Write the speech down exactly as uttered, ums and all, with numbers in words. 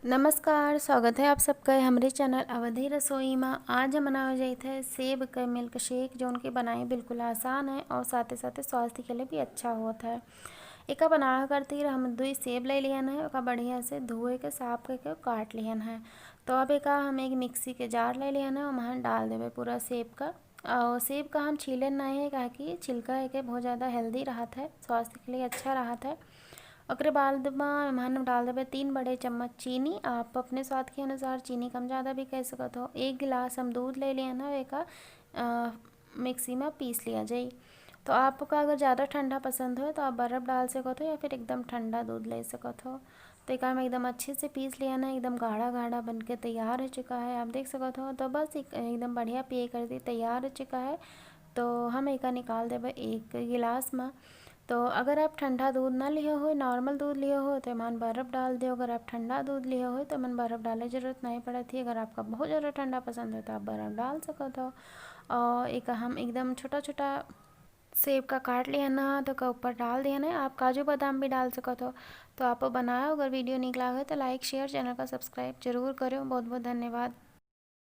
नमस्कार, स्वागत है आप सबका हमरे चैनल अवधी रसोई मा। आज हम बनावे जाइत है सेब के मिल्क शेक, जौन की बनाए बिल्कुल आसान है और साथे साथे स्वास्थ्य के लिए भी अच्छा होत है। एका बनावे खातिर हम दुई सेब ले लिहन है, ओका बढ़िया से धोए के, साफ करके काट लिहन है। तो अब एका हम एक मिक्सी के जार ले लिहन है, ओमा डाल देबे पूरा सेब का। और सेब का हम छीले नहीं है, काहे कि छिलका एके बहुत ज़्यादा हेल्दी रहत है, स्वास्थ्य के लिए अच्छा रहत है। ओकरे बाद मा हम डाल देबे तीन बड़े चम्मच चीनी। आप अपने स्वाद के अनुसार चीनी कम ज़्यादा भी कर सकत हो। एक गिलास हम दूध ले लिहन है, एका अ, मिक्सी मा पीस लिया जाई। तो आपका अगर ज़्यादा ठंडा पसंद हो तो आप बर्फ डाल सकत हो या फिर एकदम ठंडा दूध ले सकत हो। तो एका हम एकदम अच्छे से पीस लिहन है, एकदम गाढ़ा गाढ़ा बन के तैयार हो चुका है, आप देख सकत हो। तो बस एक, एकदम बढ़िया पिए कर दी तैयार हो चुका है। तो हम एका निकाल देबे एक गिलास मा। तो अगर आप ठंडा दूध ना लिहे हो, नॉर्मल दूध लिहे हो, तो एमन बर्फ डाल दियो। अगर आप ठंडा दूध लिहे हो, तो एमन बर्फ डाले जरूरत नहीं पड़त ही। अगर आपका बहुत ज़्यादा ठंडा पसंद हो, तो आप बर्फ डाल सकत हो। और एका हम एकदम छोटा छोटा सेब का काट लिहन है, तो का ऊपर डाल दिहन है। आप काजू बादाम भी डाल सकत हो। तो आप बनाओ, अगर वीडियो नीक लागे तो लाइक, शेयर, चैनल का सब्सक्राइब जरूर करो। बहुत बहुत धन्यवाद।